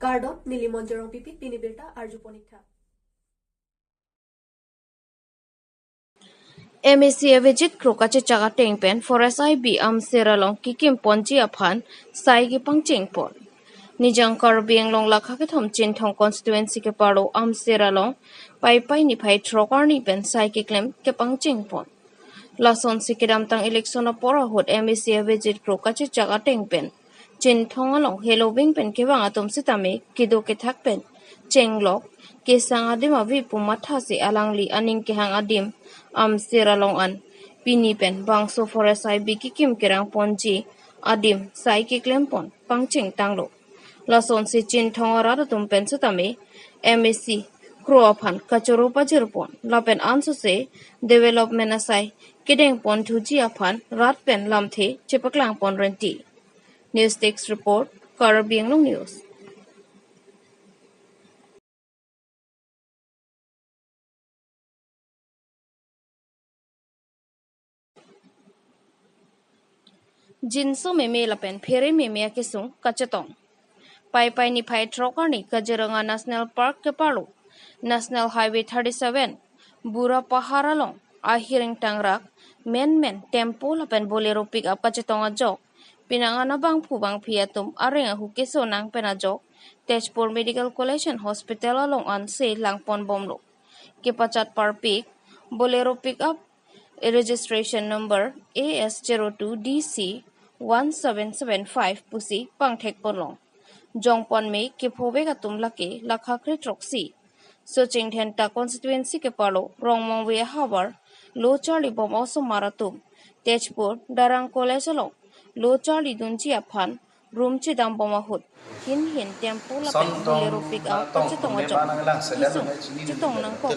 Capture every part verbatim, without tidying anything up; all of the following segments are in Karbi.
Kardom, neli Monjorong Pipit, pini birta arju ponik tha. M A C Avijit Kro kachechak ateng pen Forest I B Amsir along kekim ponji aphan sai kepangcheng pon. Nijang Karbi Anglong lakha kethom Chinthong constituency keparlo Amsir along Paipai niphai throk arni pen sai keklem kepangcheng pon. Lasonsi kedamtang election apor ahut M A C Avijit Kro kachechak ateng pen Chinthong along heloving pen kevang atum sitame kedo kethak pen chenglok kesang adim ave pu mathasi alangli aning kehang adim Amsir along an pini pen bangso Forest I B kekim kerang ponji adim sai keklem pon pangcheng tanglo. Lasonsi Chinthong arat atum pen sitame M A C Kro aphan kachoro pajir pon lapen ansose development asai kedeng pon thuji aphan rat pen lamthe chepaklang pon renti. News Desk Report, Karbi Anglong News. Jinso meme lapen phere meme akesung kachetong. Paipai niphai throk arni Kaziranga National Park keparlo National Highway thirty-seven, Bura Pahar along ahir ingtangrak menmen tempo lapen Bolero pickup kachetong ajok, penang an abangphu bangphi atum areng ahu keso nang pen ajok Tezpur Medical College and Hospital along anse langpon bomlo. Kepachat parpik Bolero pickup registration number A S zero two D C one seven seven five pusi pangthek ponlong. Jongpon me kephovek atum lake lakha kre throksi. Socheng Dhenta constituency keparlo Rongmongve ahavar lo charli bom osomar atum Tezpur Darang College along lo charli dunji aphan room chedam bom ahut hin hin tempo lapen Bolero pickup kachetong ajok isu chetong nangkok.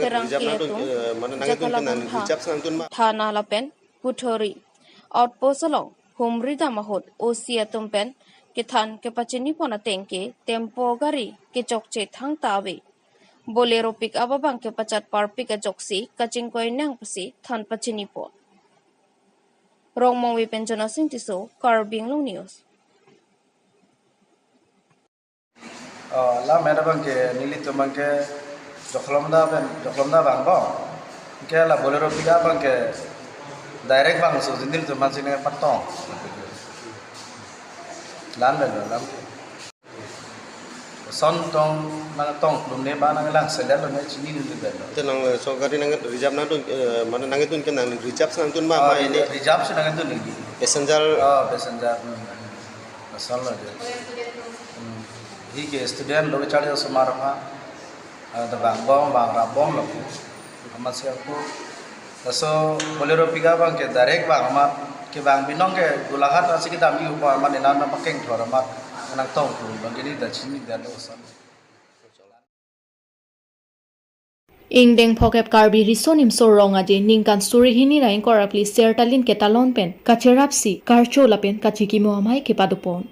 Kerang ke atum Jakhalang Thana lapen Kuthori outpost along humri dam ahut O C atum pen kethan kepachini pon ateng ke tempo gari kechokche thangta ave. Bolero pickup abang kepachat parpik ajoksi kachingkoi nang pusi than pachini pon. Rongmongve pen Jonasing Tisso, Karbi Anglong News. Oh, la mera bang ke nelitum bang ke Jakhalang da pen, Jakhalang da bang bang. Ke la Bolero pickup bang ke direct bang so jindil tu man sini patong. Lan ben lan. Son tong nangtong plum ne ba nanglang selel ne chinine ben. Te nang, eh, so gari nang reserve nangdun, eh, mane nangdun ke nang reserve nangdun ma, ah, ma ini reserve si nangdun ini. Passenger. Ah, passenger. Hmm. Asal lo je. Hmm. Hi ke student lo charli osomar aphan. Ah, da bang bom, bang rap bomlo. Amat si ako. Laso Bolero pickup bang ke direct bang amat ke bang binong ke Golaghat asi kedam di upa amat inan na pakeng thor amat nangtong tu bang ini da chini da lo san. Ingdeng phokep Karbi Riso Nimso Rong Aje ningkan suri hini ra ingkoi ra phli Sertalin ketalon pen kacherapsi karcho lapen kachikimo amei kepadopon.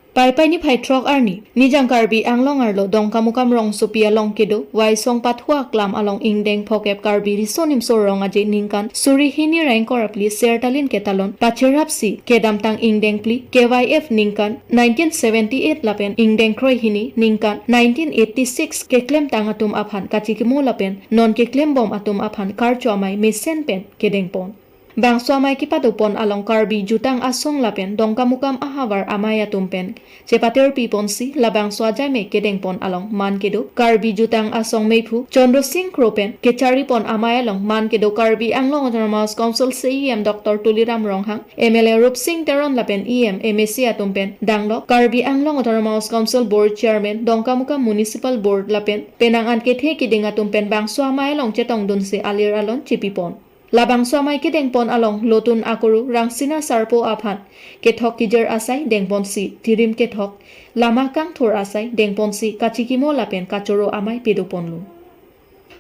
Paipai niphai throk arni, Nijang Karbi Anglong arlo Dongkamukam rongsopi along kedo Waisong Pathua Klam along ingdeng phokep Karbi Riso Nimso Rong Aje ningkan suri hini ra ingkoi ra phli Sertalin ketalon pacherapsi kedamtang ingdeng phli K Y F ningkan nineteen seventy-eight lapen ingdeng kroi hini ningkan nineteen eighty-six keklemtang atum aphan kachikimo lapen non keklem bom atum aphan karcho amei mesen pen kedengpon. Bangso amei kepadopon along Karbi Jutang Asong lapen Dongkamukam ahavar amei atum pen chepaterpi ponsi labangso ajaimek kedengpon along man kedo Karbi Jutang Asong meiphu Chandra Singh Kro pen kecharipon amei along man kedo Karbi Anglong Autonomous Council C E M Doctor Tuliram Ronghang, M L A Rupsing Teron lapen E M, M A C atum pen danglok Karbi Anglong Autonomous Council Board Chairman, Dongkamukam Municipal Board lapen penang an kethe kiding atum pen bangso amei along chetongdunsi alir alon chipipon. Labangso amei kedengpon along Lotun Akuru Rangsina Sarpo aphan kethok kejir asai dengponsi, tirim kethok, lama kangthur asai dengponsi kachikimo lapen kachoro amei pedoponlo.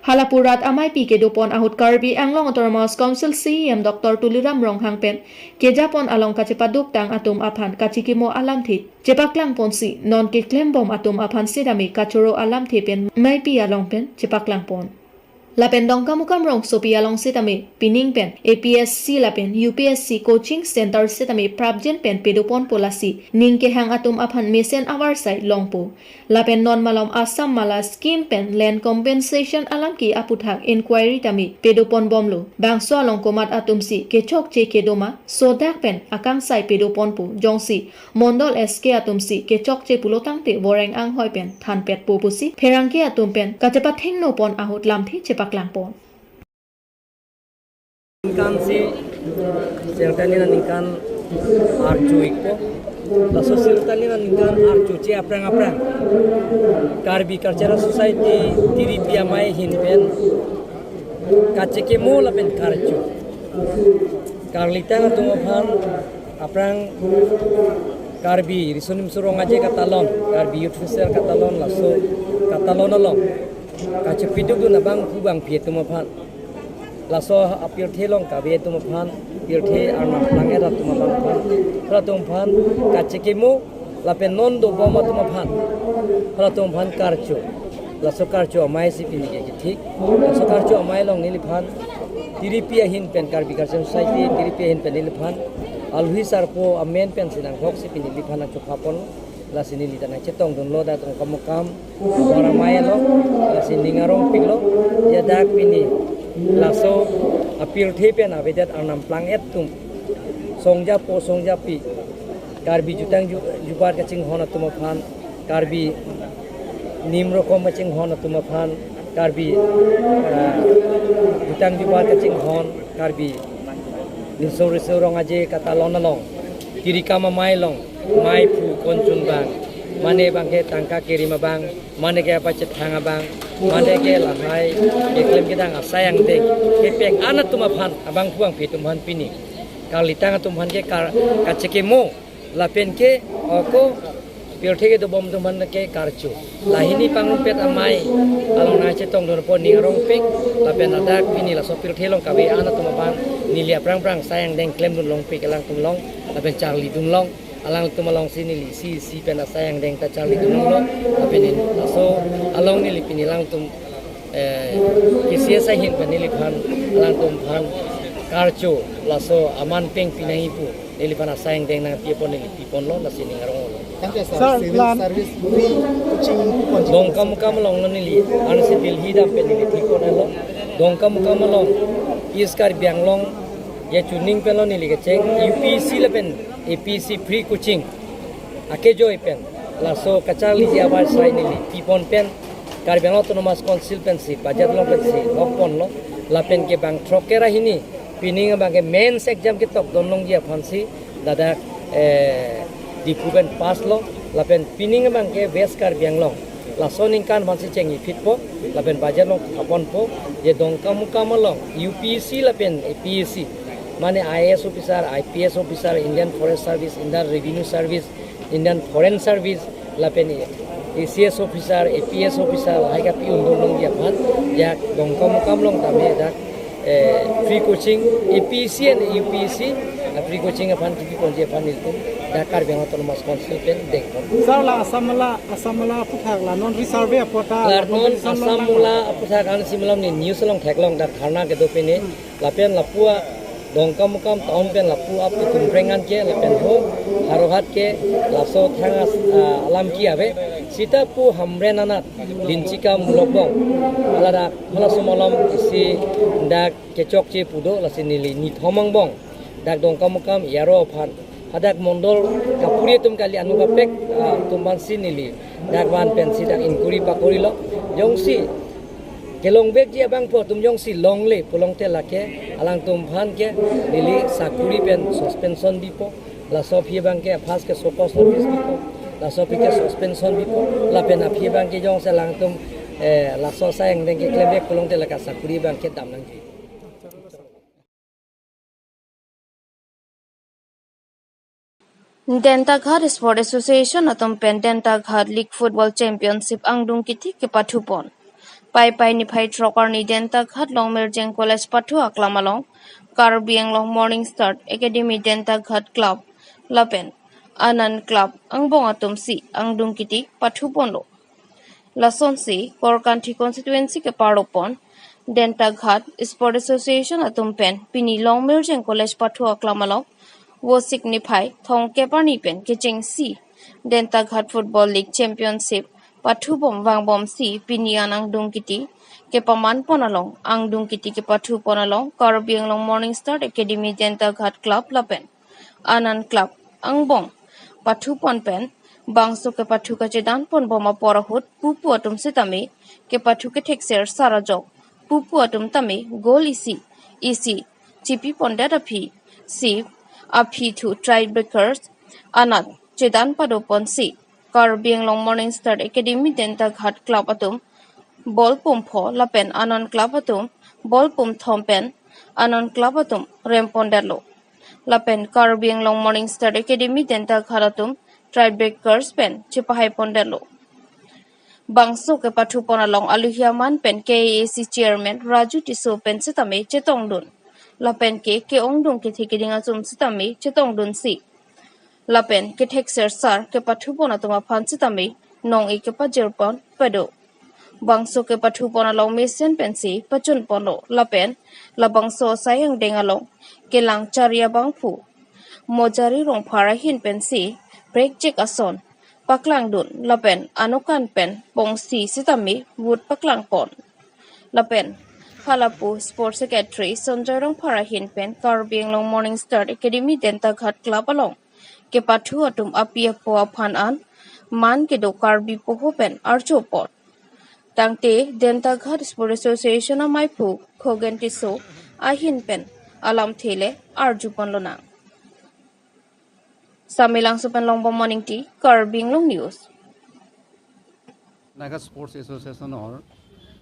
Hala purat ameipi kedopon ahut Karbi Anglong Autonomous Council C E M Doctor Tuliram Ronghang pen kejapon along kachepaduktang atum aphan kachikimo alamthe chepaklangponsi, non keklembom atum aphan sitame kachoro alamthe pen meipi along pen chepaklangpon. Lapen Dongkamukam rongsopi along sitame pining pen A P S C lapen U P S C coaching center sitame prapjin pen pedoponpo, lasi ning kehang atum aphan mesen avarsai longpo. Lapen non malom Assam Mala scheme pen land compensation alam ke aputhak inquiry tame pedoponbomlo. Bangso along komat atumsi kechokche kedoma, sodak pen akangsai pedoponpo, jongsi Mondol S K atumsi kechokche pulotangte Boreng anghoi pen thanpetpo pusi pherangke atum pen kachepathengno pon ahut lamthe chepaklangpon. Ningkan si, sirta nina ningkan arju ikpo. Laso sirta nina ningkan arjuche aphrang aphrang Karbi Cultural Society Tiripi Amei ahin pen kachekimo lapen karcho. Karlitang atum aphan aphrang Karbi Riso Nimso Rong Aje katalon, Karbi Youth Festival katalon, laso katalon along kachepidukdun abangphu bangphi atum aphan, laso apirthe along kave atum aphan, pirthe arnam plang-et atum aphan, halatum aphan kachekimo, lapen non dobom atum aphan, halatum aphan karcho. Laso karcho amei si pini ke kethik. Laso karcho amei along neliphan Tiripi ahin pen, Karbi Cultural Society Tiripi ahin pen neliphan alhi sarpo amen pensi nanghoksi pini neliphan nangchokhapon. Lasi neli ta nangchetongdunlo dak Dongkamukam abar amei along, lasi ning arongpiklo, ya dak pini laso apirthe pen avedet arnam plang-et atum, songjapo songjapi, Karbi jutang ju-, jubat kachinghon atum aphan, Karbi nim rokom kachinghon atum aphan, Karbi, eh, jutang jubat kachinghon, Karbi Riso Nimso Rong Aje katalon along, kiri kam amei along, meiphu konchun abang, mane abangke tangka kerim abang, mane ke apachethang abang, mane ke lahai keklem kedang asai angdeng kepeng-an atum aphan, abangphu bangphi atum aphan pini karlitang atum aphan ke kar-, kachekimo, lapen ke ako pirthe kedobom atum aphan ke karcho. Lahini pangrumpet amei along nangchetongdunpo ning arongpik, lapen ladak pini laso pirthe along kave-an atum aphan neli aphrang aphrang asai angdeng klemdun longpik alangtum along, lapen charlidun long, alangtum alongsi neli isi isi pen asai angdeng ta charlidun longlo, lapen in laso along neli pini alangtum, eh, K C S ahin pen neliphan alangtum aphan karcho, laso aman peng pinangji pu neliphan asai angdeng nangpipon, neli piponlo, lasi ning aronglo. Thank you, sir. Sir, civil plan service free coaching coupon. Dongkamukam along lo neli, ansi Delhi dam pen neli thikponlo. Dongkamukam along, East Karbi Anglong, ya chuning pen lo neli kecheng, U P S C lapen A P S C free coaching akejoi pen, laso kacharliji avarsai neli pipon pen, Karbi Anglong Autonomous Council pensi, budget along pensi, okponlo, lapen ke bang throk kre ra hini, pining abangke mains exam ketokdun longji aphansi, ladak, eh, Diphu pen pass lo, lapen pining abangke West Karbi Anglong. Laso aningkan aphansi chengji phitpo, lapen budget along thaponpo, ya Dongkamukam along, U P S C lapen A P S C, mane I A S officer, I P S officer, Indian Forest Service, Indian Revenue Service, Indian Foreign Service, lapen A C S officer, A P S officer, lahai kapi undun longji aphan, ya Dongkamukam along tame dak, eh, free coaching, A P S C and U P S C, ah, free coaching aphan kipi ponji aphan nelitum dak Karbi Anglong Autonomous Council pen dengpon. Sir, la Assam Mala, Assam Mala aphuthak la non reserve apota, la non competition Assam long Mala aphuthak ansi malom ne news along theklong, dak dharna kedo pine, lapen lapu a Dongkamukam town pen lapu apu Tumpreng an ke, lapen ho Howraghat ke, laso thang as-, ah, alam ke ave. Sita pu Hamren anat, Linchikam Lokbong, ladak halaso malom isi dak kechokche pu do, lasi neli nithom angbong dak Dongkamukam aro aphan, hadak mondol kapuri atum kali, anu kaprek, ah, atum aphansi neli dak van pensi dak inquiry pakorilo. Jongsi kelongvekji abangphu atum jongsi longle pulote lake alangtum aphan ke neli sakuri pen suspension bipo, laso aphi abangke first ke show cause notice bipo, laso aphi ke suspension bipo, lapen aphi abangke jongsi alangtum, eh, laso asai angdeng keklemvek pulote lake sakuri abangke dam nangji. Dentaghat Sport Association atum pen Dentaghat League Football Championship angdung kethik kepathupon. Paipai niphai throk arni Dentaghat Longmirjeng College pathu aklam along Karbi Anglong Morning Star Academy Dentaghat Club lapen Anand Club angbong atumsi angdung kethik pathuponlo. Lasonsi Korkanthi constituency keparlopon Dentaghat Sport Association atum pen pini Longmirjeng College pathu aklam along Vosik niphai thomkep arni pen kechengsi Dentaghat Football League Championship pathubom vangbomsi pini an angdung kiti kepaman pon along, angdung kiti kepathu pon along Karbi Anglong Morning Star Academy Dentaghat Club lapen anan club angbong pathu pon pen bangso kepathu kachedan ponbom apor ahut pupu atum sitame kepathu kethekser sar ajok pupu atum tame goal isi isi chipi pondet aphi si aphi thu tiebreakers anat chedan pado ponsi Karbi Anglong Morning Star Academy Dentaghat Club atum ball pum pho lapen anan club atum ball pum thom pen anan club atum rem pondetlo. Lapen Karbi Anglong Morning Star Academy Dentaghat atum tiebreakers pen chepahai pondetlo. Bangso kepathu pon along aluhi aman pen K A A C Chairman Raju Tisso pen sitame chetongdun. Lapen ke ke-ongdung kethe keding atum sitame chetongdunsi lapen kethekser sar kepathu pon atum aphan sitame nong-e kepajir pon pado. Bangso kepathu pon along mesen pensi pachun ponlo lapen labangso asai angdeng along kelang chari abangphu Mojari Rongphar ahin pensi prekjek ason paklangdun lapen anokan pen pongsi sitame vote paklang pon. Lapen halapu Sports Secretary Sanjoy Rongphar ahin pen Karbi Anglong Morning Star Academy Dentaghat Club along kepathu atum api apo aphan an man kedo Karbi poho pen arjo pon. Tangte Dentaghat Sport Association amaiphu Khogen Tisso ahin pen alamthe le arju ponlonang. Samelangso pen Longbom Morning Tea, Karbi Anglong News. Naga sports এছ'চিয়েশ্যনৰ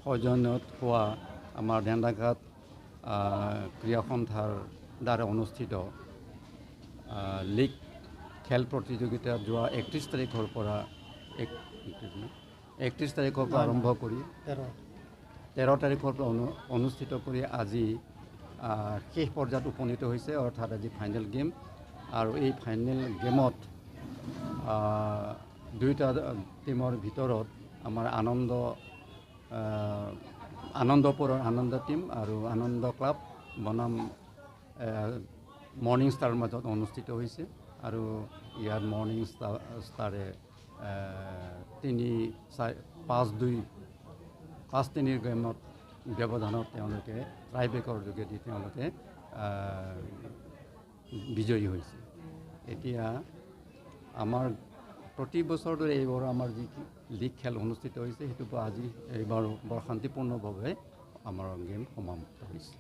সৌজন্যত হোৱা আমাৰ দেন্দাঘাট আহ, ক্ৰীড়া সন্থাৰ দ্বাৰা অনুষ্ঠিত আহ, লীগ খেল প্ৰতিযোগিতা যোৱা একত্ৰিছ তাৰিখৰ পৰা এক একত্ৰিছ তাৰিখৰ পৰা আৰম্ভ কৰি তেৰ তাৰিখৰ পৰা অনু- অনুষ্ঠিত কৰি আজি আহ, শেষ পৰ্যায়ত উপনীত হৈছে, অৰ্থাৎ আজি ফাইনেল গেম। আৰু এই ফাইনেল গেমত আহ, দুইটা টিমৰ ভিতৰত আমাৰ আনন্দ আহ, আনন্দপুৰৰ আনন্দ টিম আৰু আনন্দ ক্লাব বনাম আহ, মৰ্ণিং ষ্টাৰৰ মাজত অনুষ্ঠিত হৈছে। আৰু ইয়াত মৰ্ণিং ষ্টাৰ ষ্টাৰে আহ, তিনি চাৰি পাঁচ দুই পাঁচ তিনিৰ গেমত ব্যৱধানত তেওঁলোকে টাইব্ৰেকৰ যোগেদি তেওঁলোকে আহ, বিজয়ী হৈছে। এতিয়া আমাৰ প্ৰতি বছৰ দৰে এইবাৰো আমাৰ যি লীগ খেল অনুষ্ঠিত হৈছে, সেইটো পৰা আজি এইবাৰো বৰ শান্তিপূৰ্ণভাৱে আমাৰ গেম সমাপ্ত হৈছে।